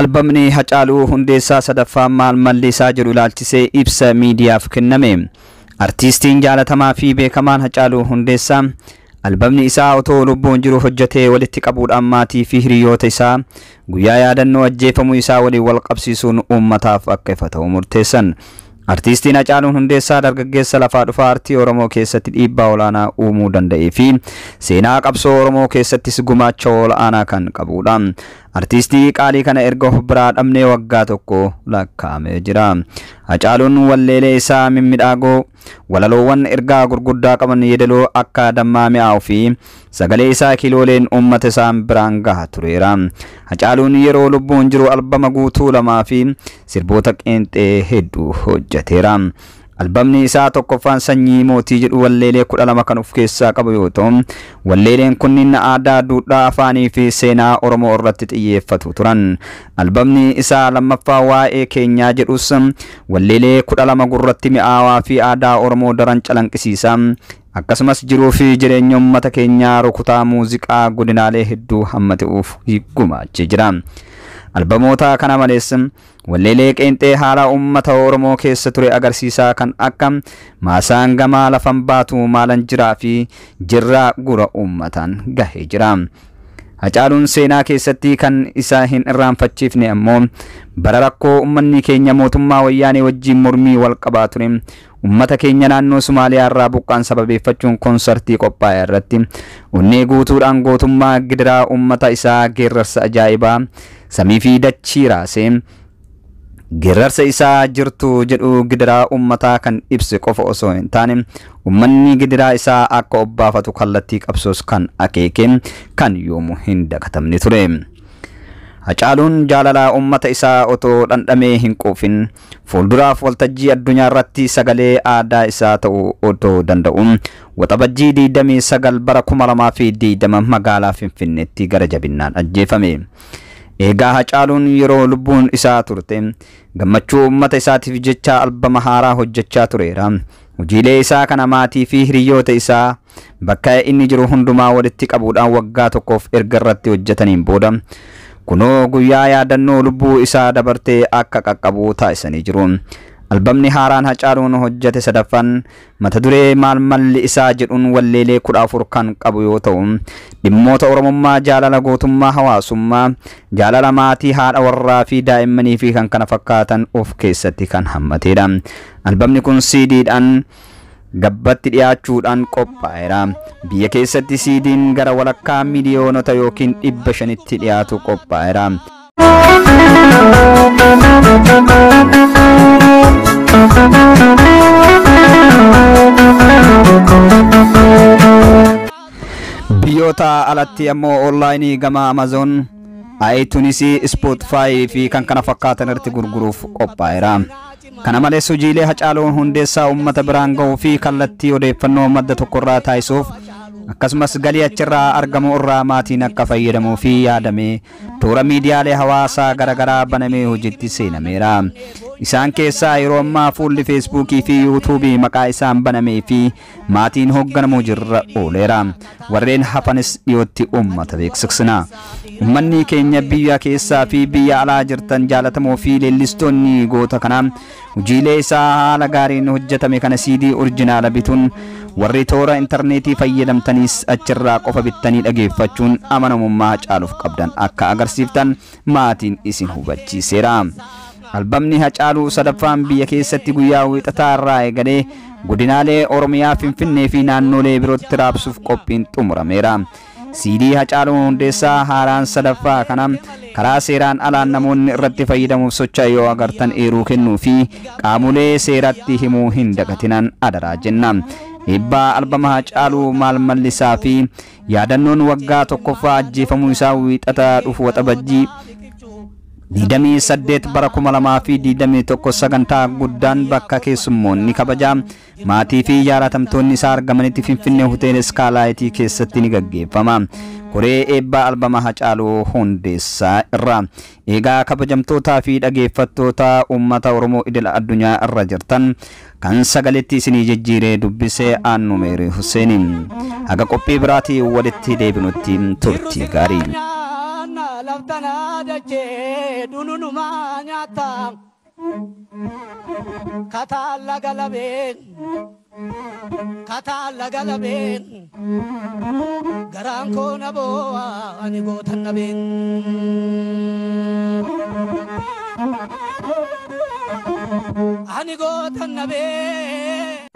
Albamni Hacaaluu Hundeessaa sadaffaa maal malli isaa jedhu ilaalchisee ibsa miidiyaaf kenname. Artiistiin jaalatamaa fi beekamaan Hacaaluu Hundeessaa albamni isaa otoo lubbuun jiru hojjetee walitti qabuudhaan maatii fi hiriyoota isaa guyyaa yaadannoo ajjeefamuu isaa waliin wal qabsiisuun uummataaf akka ifa ta'u murteessan. Artiistiin Hacaaluun Hundeessaa dargaggeessa lafaa dhufaa aartii Oromoo keessatti dhiibbaa olaanaa uumuu danda'ee fi seenaa qabsoo Oromoo keessattis gumaacha olaanaa kan qabudha. Artiistii qaalii kana erga of biraa dhabnee waggaa tokko lakkaa'amee jira. Hacaaluun walleelee isaa mimmiidhagoo, walaloowwan ergaa gurguddaa qaban, yeedaloo akka dammaa mi'aawuu fi sagalee isaa kilooleen uummata isaan biraan gaha tureera. Hacaaluun yeroo lubbuun jiru albama guutuu lamaa fi sirboota qeenxee hedduu hojjeteera. Albamni isaa tokkoffaan Sanyii Mootii jedhu walleelee 12 kan of keessaa qabu yoo ta'u, walleeleen kunniin aadaa, duudhaa, afaanii fi seenaa Oromoo irratti xiyyeeffatu turan. Albamni isaa lammaffaa Waa'ee Keenyaa jedhus walleelee 12 gurratti mi'aawaa fi aadaa Oromoo daran calanqisiisa. Akkasumas jiruu fi jireenya uummata keenyaa rukutaa muuziqaa godinaalee hedduu hammatuuf gumaachee jira. Albamoota kana malees walleelee qeenxee haala uummata Oromoo keessa ture agarsiisaa kan akka Maasaan Gamaa Lafan Baatu Maalan Jiraa fi Jirraa gura uummataan gahee jira. Hacaaluun seenaa keessatti kan isa hin irraanfachiifne ammoo bara rakkoo uummanni keenya mootummaa wayyaanee wajjin mormii wal qabaa ture, uummata keenya naannoo Somaaliyaa irraa buqqaan sababeeffachuun koonsartii qophaa'e irratti onnee guutuudhaan gootummaa gidiraa uummata isaa geerarsa ajaa'ibaa samii fi dachii raasee, geerarsa isaa Jirtu jedhu gidiraa uummataa kan ibse qofa osoo hin taane, uummanni gidiraa isaa akka obbaafatu kallattii qabsoos kan akeeke kan yoomuu hin dagatamne ture. Hacaaluun jaalala uummata isaa otoo dhandhamee hin quufin fuulduraaf waltajjii addunyaa irratti sagalee aadaa isaa ta'uu otoo danda'u, Waxabajjii 29 bara 2020 magaalaa Finfinneetti gara jabinnaan ajjeefame. Egaa Hacaaluun yeroo lubbuun isaa turte gammachuu uummata isaatiif jecha albama haaraa hojjechaa tureera. Hojiilee isaa kana maatii fi hiriyoota isaa bakka inni jiru hundumaa walitti qabuudhaan waggaa tokkoof erga irratti hojjetaniin booda, kunoo guyyaa yaadannoo lubbuu isaa dabartee akka qaqqabu taasisanii jiru. Albamni haaraan Hacaaluun hojjete sadaffaan mata duree Maal Malli Isaa jedhuun walleelee 14 kan qabu yoo ta'u, dhimmoota Oromummaa, jaalala, gootummaa, hawaasummaa, jaalala maatii, haadha warraa fi daa'immanii fi kan kana fakkaatan of keessatti kan hammatedha. Albamni kun CDdhaan gabbatti dhiyaachuudhaan qophaa'eera. Biyya keessatti CDn gara walakkaa miliyoonota yookiin 500tti dhiyaatu qophaa'eera. Biyyoota alatti ammoo onlaayinii gama Amazon, iTunes, Spotify fi kan kana fakkaatan irratti gurguruuf qophaa'eera. Kana malees hojiilee Hacaaluun Hundeessaa uummata biraan gahuu fi kallattii odeeffannoo madda tokkorraa taasisuuf, akkasumas galii achirraa argamu irraa maatiin akka fayyadamuu fi yaadamee toora miidiyaalee hawaasaa garaagaraa banamee hojiitti seenameera. Isaan keessaa yeroo ammaa fuulli Feesbuukii fi Yuutuubii maqaa isaan banamee fi maatiin hoogganamu jirra ooleera. Warreen hafanis dhiyootti uummata beeksisna. Uummanni keenya biyya keessaa fi biyya alaa jirtan, jaalatamoo fi leellistoonni goota kanaa, hojiilee isaa haala gaariin hojjetame kana CD orjinaala bituun, warri toora intarneetii fayyadamtanis achirraa qofa bittanii dhageeffachuun amanamummaa Hacaaluuf qabdan akka agarsiiftan maatiin isin hubachiiseera. Albamni Hacaaluu sadaffaan biyya keessatti guyyaa Wiixataa irraa eegalee godinaalee Oromiyaa, Finfinnee fi naannolee birootti raabsuuf qophiin xumurameera. CD Hacaaluu Hundeessaa haaraan sadaffaa kana karaa seeraan alaan namoonni irratti fayyadamuuf socho'an yoo agartan eeruu kennuu fi qaamolee seeratti himuu hin dagatinan adaraa jenna. Eebbaa albama Hacaaluu Maal Mallisaa fi yaadannoon waggaa tokkoffaa ajjeefamuu isaa Wiixata dhufu Waxabajjii 28 bara 2021 sagantaa guddaan bakka keessummoonni kabajaa, maatii fi jaalatamtoonni isaa argamanitti Finfinnee Hoteela Iskaalaayitii keessatti ni gaggeeffama. Koree eebbaa albama Hacaaluu Hundeessaa irraa. Egaa kabajamtootaa fi dhageeffattoota uummata Oromoo idil addunyaa irra jirtan, kan sagaletti isinii jijjiiree dubbisee Aannu Meerii Huseeniin. Haga qophii biraatii walitti deebinutti turtii gaarii. Laftanaa dachee dununumaa nyaata. Kataalla galabeen kataalla galabeen garaan koo na boo'a ani gootan nabeen. Ani gootan nabeen.